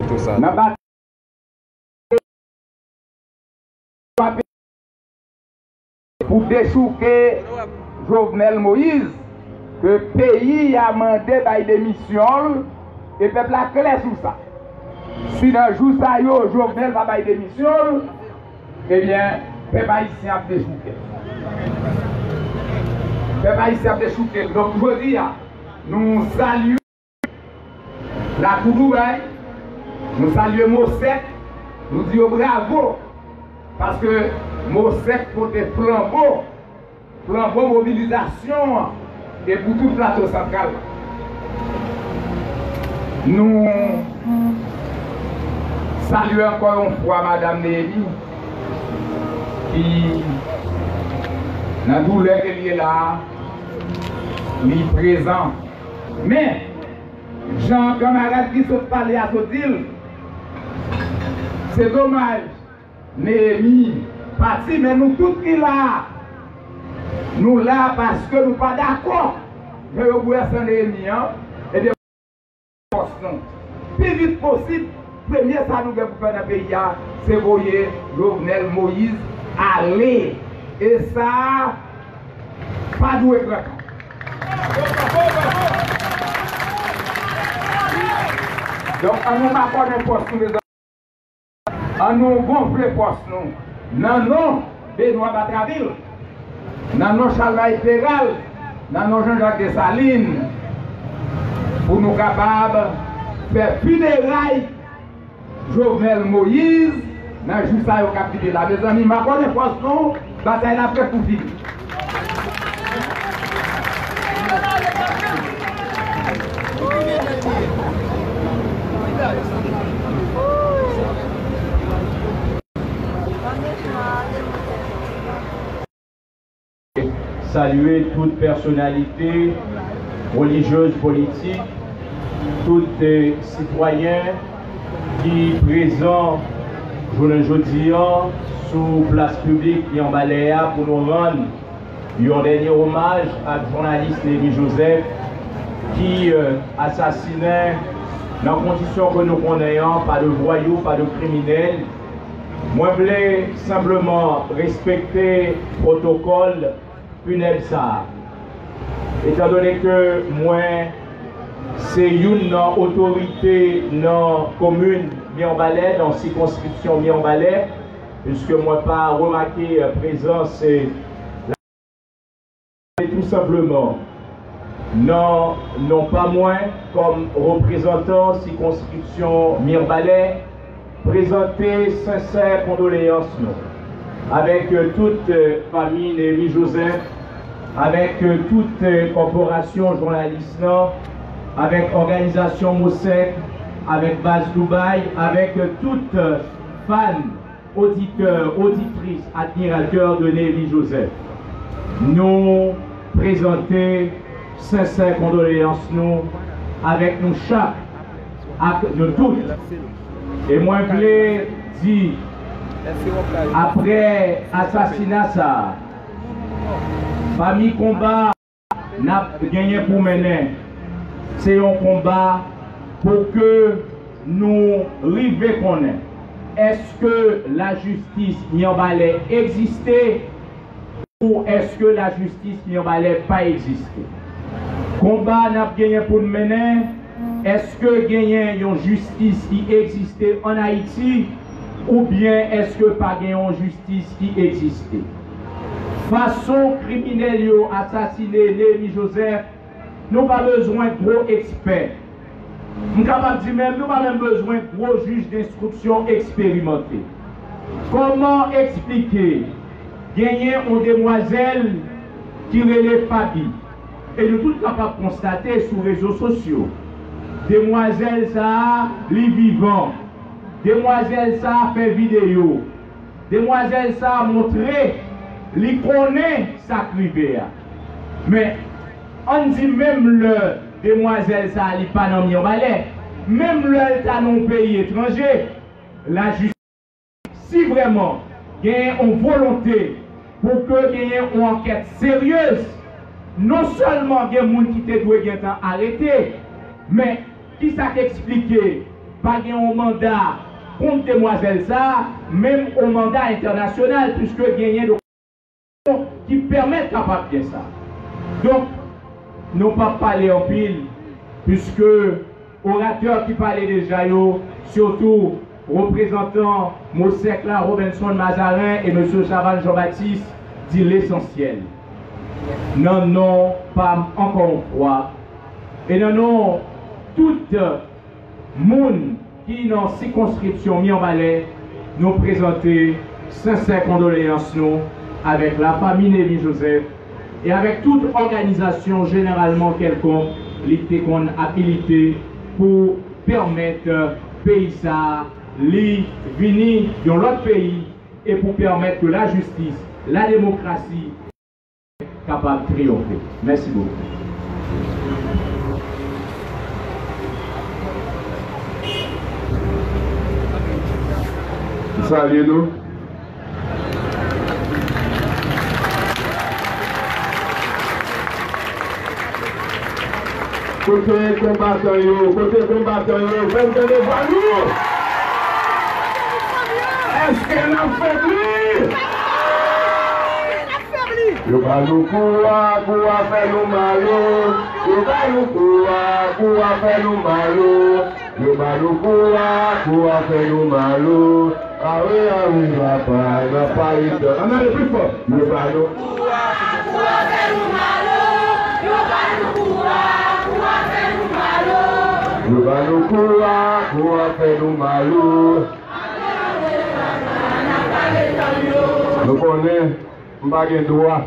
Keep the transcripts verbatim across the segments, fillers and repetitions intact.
Nan batay pou dechouke Jovenel Moïse, ke peyi a mande bay demisyon l, e pèp la klè sou sa. Si nan jou sa yo Jovenel pa bay demisyon l, ebyen, pèp ayisyen ap dechouke. Pèp ayisyen ap dechouke. Donk, jodi a, nou salye Lakou Dubaï, nou salye Mosèk, nou di yo bravo, paske Mosèk pote flanbo, flanbo mobilizasyon an, e pou tout Plato Santral. Nou salye ankò yon fwa Madam Néhémie, ki nan doulè ke l ye la a, li prezan. Men, jan kanmarad ki sot pale a sot di l, se domaj Néhémie pati, men nou tout ki la a, nou la paske nou pa dakò jan yo bwè san Néhémie an, ebyen, pòs nou. Pi vit posib, premye sa nou gen pou fè nan peyi a, se voye Jovenel Moïse ale. E sa pa dwe pran tan. Donk, ann nou makònen pòs nou, mezanmi. Ann nou gonfle pòs nou. Nan non Benoît Batraville, nan non Charles Maïf Péral, nan non Jean Jacques Dessalines, pou nou kapab fè fineray Jovenel Moïse nan jou sa yo k ap vini la. Mezanmi, makònen fòs nou, batay la prèt pou fini. Salye tout pèsonalite relijyez, politik, tout, eh, sitwayen ki prezan jounen jodi a sou plas piblik Mibalè a pou nou rann yon dènye omaj ak jounalis Néhémie Joseph ki, eh, asasinen nan kondisyon ke nou konnen an, pa de vwayou, pa de kriminèl. Mwen vle senpleman respekte pwotokòl finèb sa a. Etandone ke mwen se youn nan otorite nan komin Mibalè, nan sikonskripsyon Mibalè, piske mwen pa remake, eh, prezans, eh, tou senpleman, nan non pa mwen, kòm reprezantan sikonskripsyon Mibalè, prezante sensè kondoleyans nou avèk, eh, tout, eh, fanmi Néhémie Joseph, avèk, eh, tout, eh, kòporasyon jounalis lan, avèk òganizasyon Mosèk, avèk baz Dubaï, avèk, eh, tout, eh, fan, oditè, oditris, admiratè de Néhémie Joseph. Nou prezante sensè kondoleyans nou avèk nou chak, ak nou tout. E mwen vle di, apre asasina sa a, pami konba n ap genyen pou mennen, se yon konba pou ke nou rive konnen èske lajistis Mibalè egziste ou èske lajistis Mibalè pa egziste. Konba n ap genyen pou n mennen, èske genyen yon jistis ki egziste ann Ayiti oubyen èske pa gen yon jistis ki egziste? Fason kriminèl yo asasine Néhémie Joseph, nou pa bezwen gwo ekspè. M kapab di menm, nou pa menm bezwen gwo jij denstriksyon eksperimante. Kòman eksplike genyen yon demwazèl ki rele Faby? E nou tout kapab konstate sou rezo sosyo, demwazèl sa a, li vivan. Demwazèl sa a fè videyo. Demwazèl sa a montre li konnen sa k rive a. Men, ann di menm lè demwazèl sa a li pa nan Mibalè, menm lè l ta nan yon peyi etranje, lajistis, si vrèman genyen yon volonte pou ke genyen yon ankèt seryez, non sèlman gen moun ki te dwe gentan arete, men kisa k eksplike Pa gen yon manda kont demwazèl sa a, menm yon manda entènasyonal, piske genyen de ki pèmèt kapab gen sa. Donk, nou p ap pale anpil, piske oratè ki pale deja yo, sitou reprezantan MOSEC la, Robenson Mazarin e mesye Chavannes Jean-Baptiste, di lesansyèl. Nan non pa m, ankò yon fwa, e nan non tout moun ki nan sikonskripsyon Mibalè, nou prezante sensè kondoleyans nou avèk lafanmi Néhémy Joseph e avèk tout òganizasyon jeneralman kèlkonk li te konn ap milite pou pèmèt peyi sa a li vini yon lòt peyi e pou pèmèt ke lajistis, lademokrasi kapab triyonfe. Mèsi bokou. M salye nou. Kote konbatan yo? Kote konbatan yo? Fè m tande vwa nou! Èske n ap febli? Yo ba nou kou a, kou a fè nou mal o. Yo ba nou kou a, kou a fè nou mal o. Yo ba nou kou a, kou a fè nou mal o. Awe, awe, papa, n ap pale tan. Ann ale pi fò. Yo ba nou kou a, kou a fè nou mal o. Yo ba nou kou a, kou a fè nou mal o. Yo ba nou kou a, kou a fè nou mal o. Nou konnen m pa gen dwa,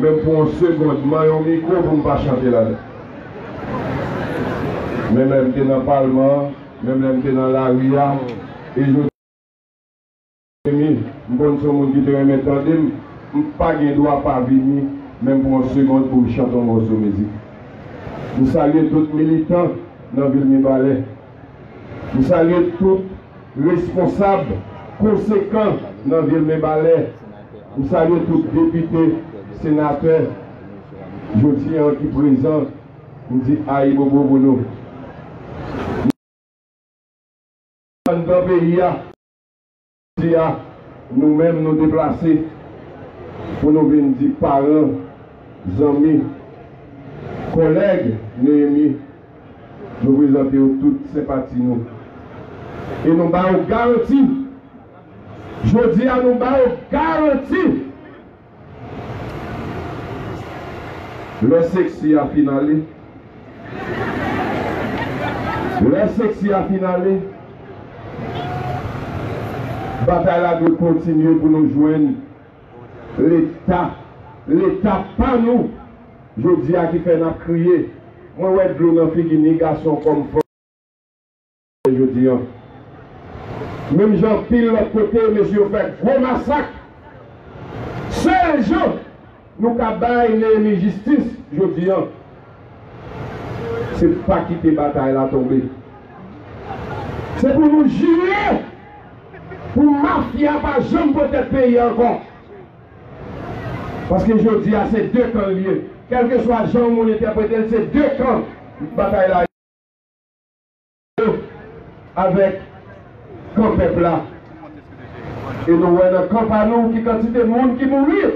menm pou yon segonn, manyen yon mikwo pou m pa chante ladan. Menm lè m te nan palman an, menm lè m te nan lari a, e jodi a, m konn se yon moun ki te renmen tande m, m pa gen dwa pa vini, menm pou yon segonn, pou m chante yon mòso mizik. M salye tout militan nan vil Mibalè. M salye tout responsab konsekan nan vil Mibalè. M salye tout depite, senatè, jodi an ki prezan. M di ayibobo pou nou. Anndan peyi a. Jodi a, nou menm nou deplase pou nou vin di paran, zanmi, kòlèg Néhémy, nou prezante yo tout senpati nou. E nou ba yo garanti, jodi a nou ba yo garanti, lè seksi a fin ale, Lè seksi a fin ale, batay la dwe kontinye pou nou jwenn Leta, Leta pa nou, jodi a ki fè n ap kriye. Mwen wè dlo nan figi ni gason kòm fanm. Jodi an. Menm jan anpil lòt kote, mesye yo fè gwo masak. Sèl jan nou ka bay Néhémy jistis jodi an, se pa kite batay la tonbe. Se pou nou jire pou mafya pa janm pran tèt peyi a ankò. Paske jodi a se de kan l ye. Kèlkeswa jan yon moun entèprete l, se de kan batay la avèk kan pèp la. E nou wè nan kan pa nou ki kantite moun ki mouri.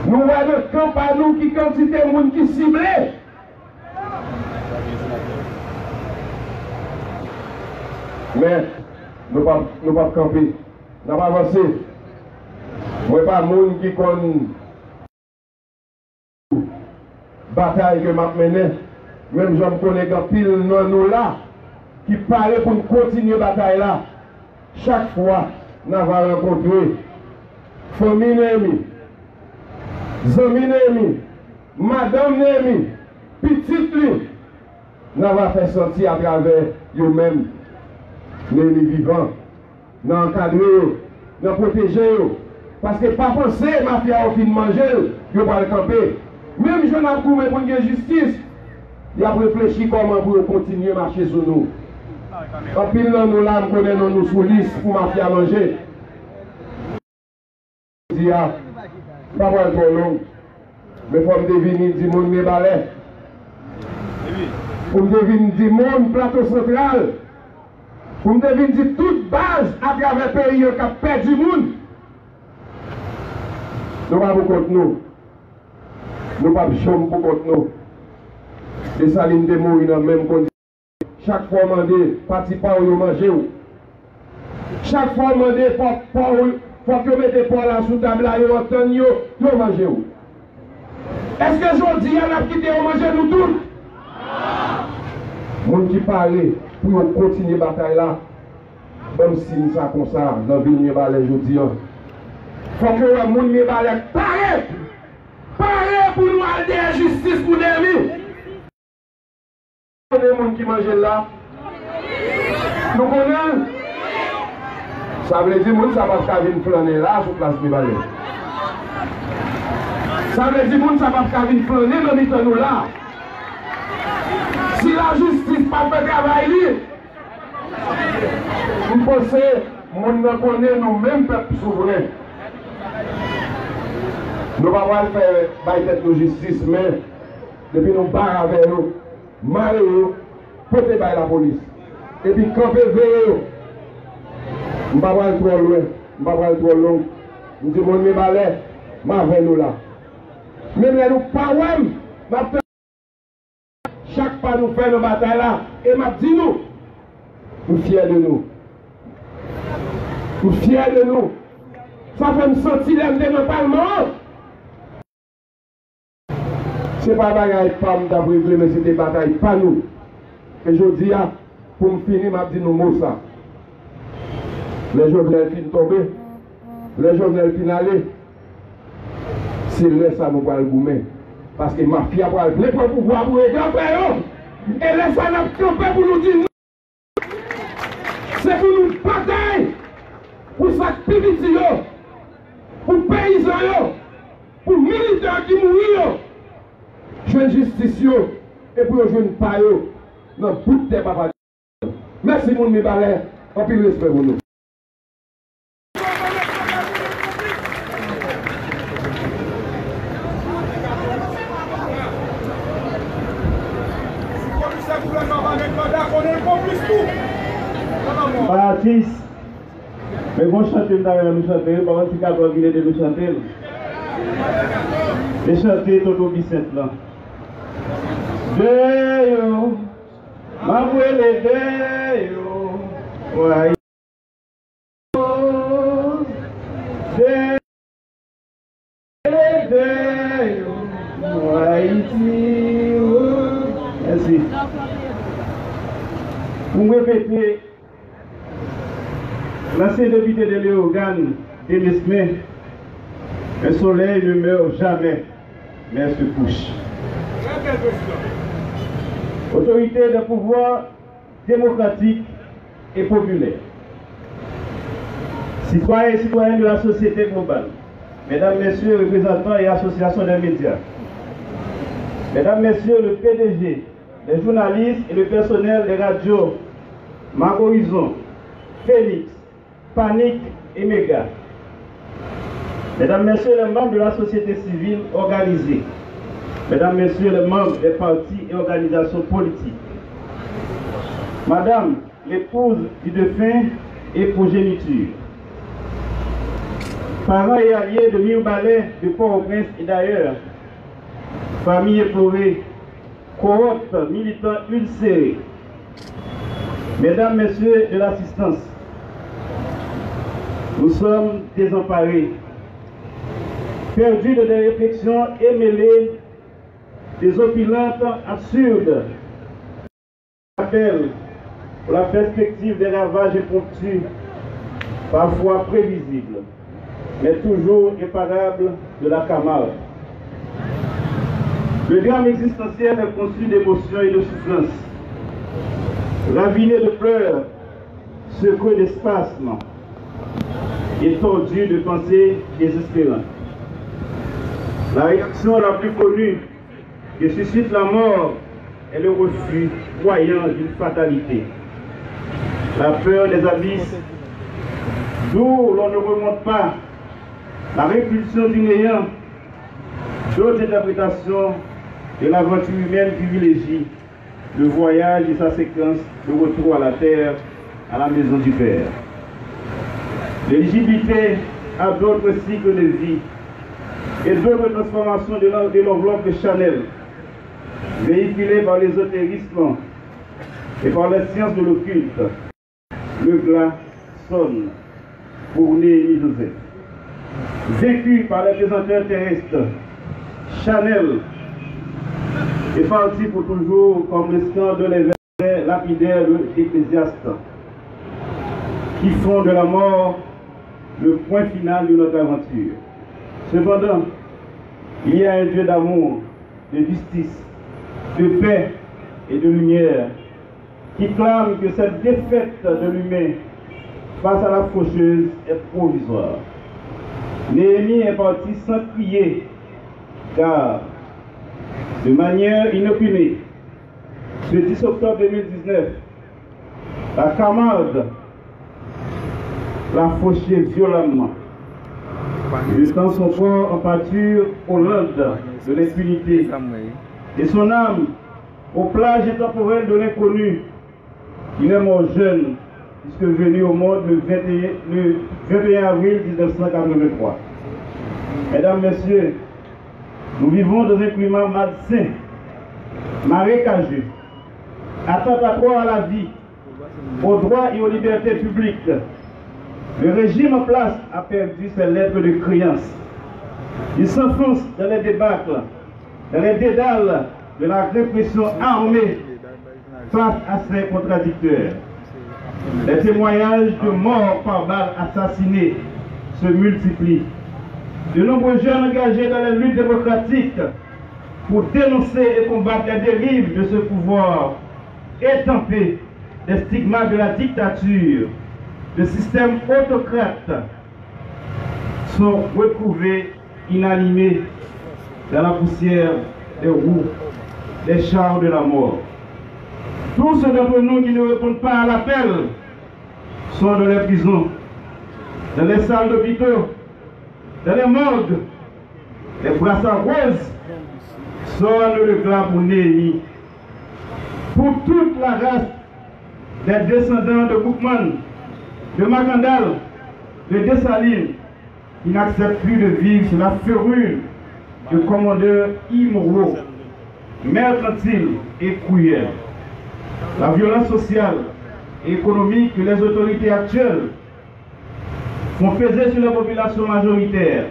Nou wè nan kan pa nou ki kantite moun ki sible. Men, nou p ap, nou p ap kanpe. N ap avanse. Mwen pa moun ki konn batay ke m ap mennen, menm jan m konnen gen anpil nan nou la ki pare pou n kontinye batay la. Chak fwa n ava rankontre fanmi Néhémy, zanmi Néhémy, madanm Néhémy, pitit li, n ava fè santi atravè yo menm Néhémy vivan. Nan ankadre yo, nan pwoteje yo. Paske pa panse mafya yo fin manje l, yo pral kanpe. Menm jan n ap goumen pou n gen jistis, y ap reflechi kòman pou yo kontinye mache sou nou. Anpil nan nou la, m konnen non nou sou lis pou mafya manje. Jodi a pa pral twò long, men fò m te vini di moun Mibalè, pou m te vin di moun Plato Santral, Pou m te vin di tout baz atravè peyi an k ap pèdi moun, nou pa pou kont nou. Nou p ap janm pou kont nou. Desalin te mouri nan menm kondisyon. Chak fwa w mande pati pa w, yo manje w. Chak fwa w mande fòk pa w, fòk yo mete pa w la sou tab la, yo antann yo, yo manje w. Èske jodi a n ap kite yo manje nou tout? Moun ki pare pou yo kontinye batay la, ban m siy sa konsa nan vil Mibalè jodi a. Fòk yo wè moun Mibalè k pare, pare pou nou al dèyè jistis pou Dèmi. Konnen moun ki manje l la? Nou konnen l? Sa vle di moun sa p ap ka vin flannen la sou plas Mibalè. Sa vle di moun sa p ap ka vin flannen nan mitan nou la. Si lajistis pa fè travay li, m panse moun nan konnen nou menm pèp souvren. Nou pa pral fè bay tèt nou jistis, men depi nou bare avè yo, mare yo, pote bay lapolis. Epi kanpe veye yo. M pa pral twò lwen, m pa pral twò long. M di moun Mibalè, m avè nou la. Menm lè nou pa wè m, m ap tann chak pa nou fè nan batay la. E m ap di nou, m fyè de nou. M fyè de nou. Sa fè m santi lè m te nan palman an. Se pa bagay pa m t ap regle, men se te batay pa nou. E jodi a, pou m fini, m ap di nou mo sa. Lè Jovenel fin tonbe, lè Jovenel fin ale, se lè sa nou pral goumen. Paske mafya pral vle pran pouvwa pou rete anfè yo. E lè sa n ap kanpe pou nou di non. Se pou nou batay pou sa k pi piti yo, pou peyizan yo, pou militan ki mouri yo, jwenn jistis yo, e pou yo jwenn pa yo nan bout tè papa yo. Mèsi moun Mibalè, anpil respè pou nou. Atis, men gon chante m ta renmen nou chante, pa konn si Kapò ki ede nou chante l. E chante Toto Bisèt lan. Deyò, m ap rele deyò. Dèyè, dèyè, Ayiti, o. Mèsi. Pou m repete, l'ancien député de Leyogàn, Denis Mé, un soleil ne meurt jamais, mais se couche. Autorité d'un pouvoir démocratique et populaire. Citoyens et citoyennes de la société globale, mesdames, messieurs, représentants et associations des médias, mesdames, messieurs, le P D G, les journalistes et le personnel des radios Mag Horizon, Phoenix, Panic et Mega. Mesdames, Messieurs les membres de la société civile organisée, Mesdames, Messieurs les membres des partis et organisations politiques, Madame, l'épouse du défunt et progéniture, parents et alliés de Mirebalais, de Port-au-Prince et d'ailleurs, famille éplorée, cohorte militant ulcérée, Mesdames, Messieurs de l'assistance, nous sommes désemparés, perdus de des réflexions émêlées, désopilantes, absurdes, appel pour la perspective des ravages impromptus, parfois prévisibles, mais toujours irréparables de la Camargue. Le drame existentiel est conçu d'émotions et de souffrances, raviné de pleurs, secreux de spasmes et tordu de pensées désespérantes. La réaction la plus connue que suscite la mort est le refus voyant d'une fatalité. La peur des abysses, d'où l'on ne remonte pas, la répulsion du néant, d'autres interprétations de l'aventure humaine privilégient le voyage et sa séquence de retour à la terre à la maison du Père. L'éligibilité à d'autres cycles de vie et d'autres transformations de l'en- de l'enveloppe de Chanel, véhiculée par l'ésotérisme et par la science de l'occulte. Le glas sonne pour Néhémie Joseph. Vaincu par les pesanteurs terrestres, Chanel est parti pour toujours comme le scande les vers lapidaires de l'Ecclésiaste, qui font de la mort le point final de notre aventure. Cependant, il y a un Dieu d'amour, de justice, de paix et de lumière qui clame que cette défaite de l'humain face à la faucheuse est provisoire. Néhémie est parti sans crier, car, de manière inopinée, ce dix octobre deux mille dix-neuf, la Camargue l'a fauché violemment, jetant son corps en pâture aux Landes de l'impunité et son âme aux plages intemporelles de l'inconnu. Il est mort jeune, puisque venu au monde le vingt et un, le vingt et un avril dix-neuf cent quatre-vingt-trois. Mesdames, Messieurs, nous vivons dans un climat malsain, marécageux, attentatoire à la vie, aux droits et aux libertés publiques. Le régime en place a perdu ses lettres de créance. Il s'enfonce dans les débâcles, dans les dédales de la répression armée face à ses contradicteurs. Les témoignages de morts par balles assassinées se multiplient. De nombreux jeunes engagés dans les luttes démocratiques pour dénoncer et combattre les dérives de ce pouvoir étampé des stigmates de la dictature, de système autocrate, sont retrouvés inanimés dans la poussière des roues des chars de la mort. Tous ceux d'entre nous qui ne répondent pas à l'appel sont dans les prisons, dans les salles d'hôpitaux, dans les morgues. Les brassards roses sonnent le glas pour Néhémie, pour toute la race des descendants de Boukman, de Makandal, de Dessalines, qui n'acceptent plus de vivre sous la férule de commandeurs immoraux, mercantiles et cruels. La violence sociale et économique que les autorités actuelles font peser sur les populations majoritaires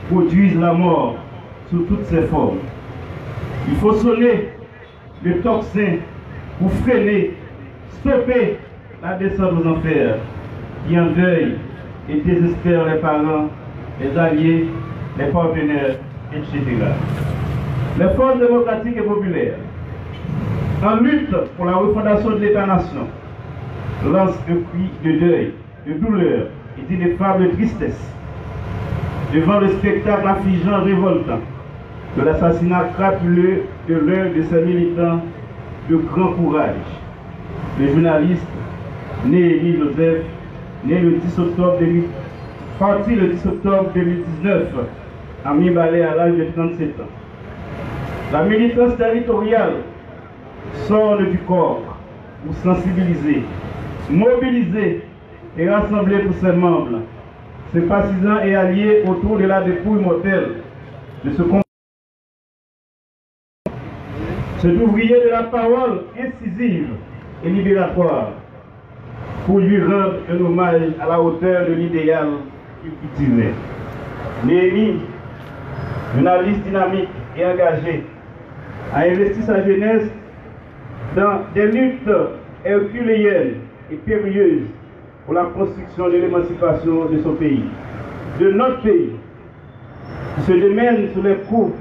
produisent la mort sous toutes ses formes. Il faut sonner le tocsin pour freiner, stopper la descente aux enfers qui endeuille et désespère les parents, les alliés, les partenaires, et cetera. Les forces démocratiques et populaires, en lutte pour la refondation de l'État-nation, lancent un cri de deuil, de douleur et d'ineffable tristesse devant le spectacle affligeant, révoltant de l'assassinat crapuleux de l'un de ces militants de grand courage, le journaliste Néhémie Joseph, né le dix octobre deux mille, parti le dix octobre deux mille dix-neuf à Mibalè à l'âge de trente-sept ans. La militance territoriale sonne du coq pour sensibiliser, mobiliser et rassembler tous ses membres, sympathisants et alliés autour de la dépouille mortelle de ce com-, cet ouvrier de la parole incisive et libératoire, pour lui rendre un hommage à la hauteur de l'idéal qu'il cultivait. Néhémie, journaliste dynamique et engagé, a investi sa jeunesse dans des luttes herculéennes et périlleuses pour la construction de l'émancipation de son pays, de notre pays, qui se démène sous les coups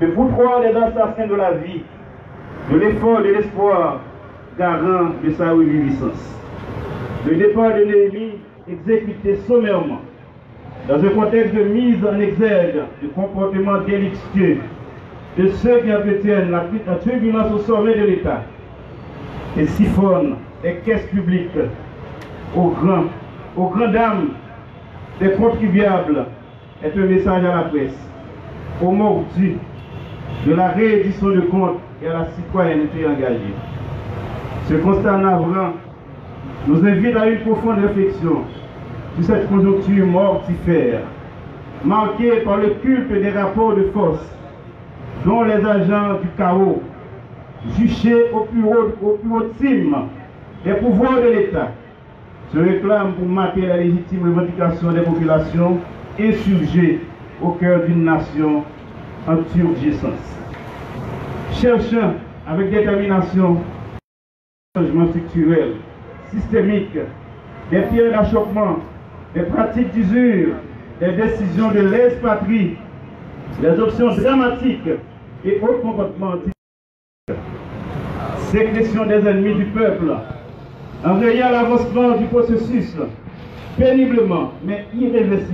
de boutoir des assassins de la vie, de l'effort, de l'espoir, garant de sa reviviscence. Le départ de Néhémie, exécuté sommairement, dans un contexte de mise en exergue de comportements délictueux de ceux qui entretiennent la, la turbulence au sommet de l'État et siphonnent les caisses publiques au grand, aux grandes dames des contribuables, est un message à la presse, aux mordus de la reddition de comptes et à la citoyenneté engagée. Ce constat navrant nous invite à une profonde réflexion sur cette conjoncture mortifère, marquée par le culte des rapports de force dont les agents du chaos, juchés au plus haut, au plus haut cime des pouvoirs de l'État, se réclament pour mater la légitime revendication des populations insurgées au cœur d'une nation en turgescence. Cherchant avec détermination changements structurels, systémiques, des pierres d'achoppement, des pratiques d'usure, des décisions de lèse-patrie, des options dramatiques et autres comportements typiques. Sécrétion des ennemis du peuple, en rayant l'avancement du processus péniblement mais irréversiblement.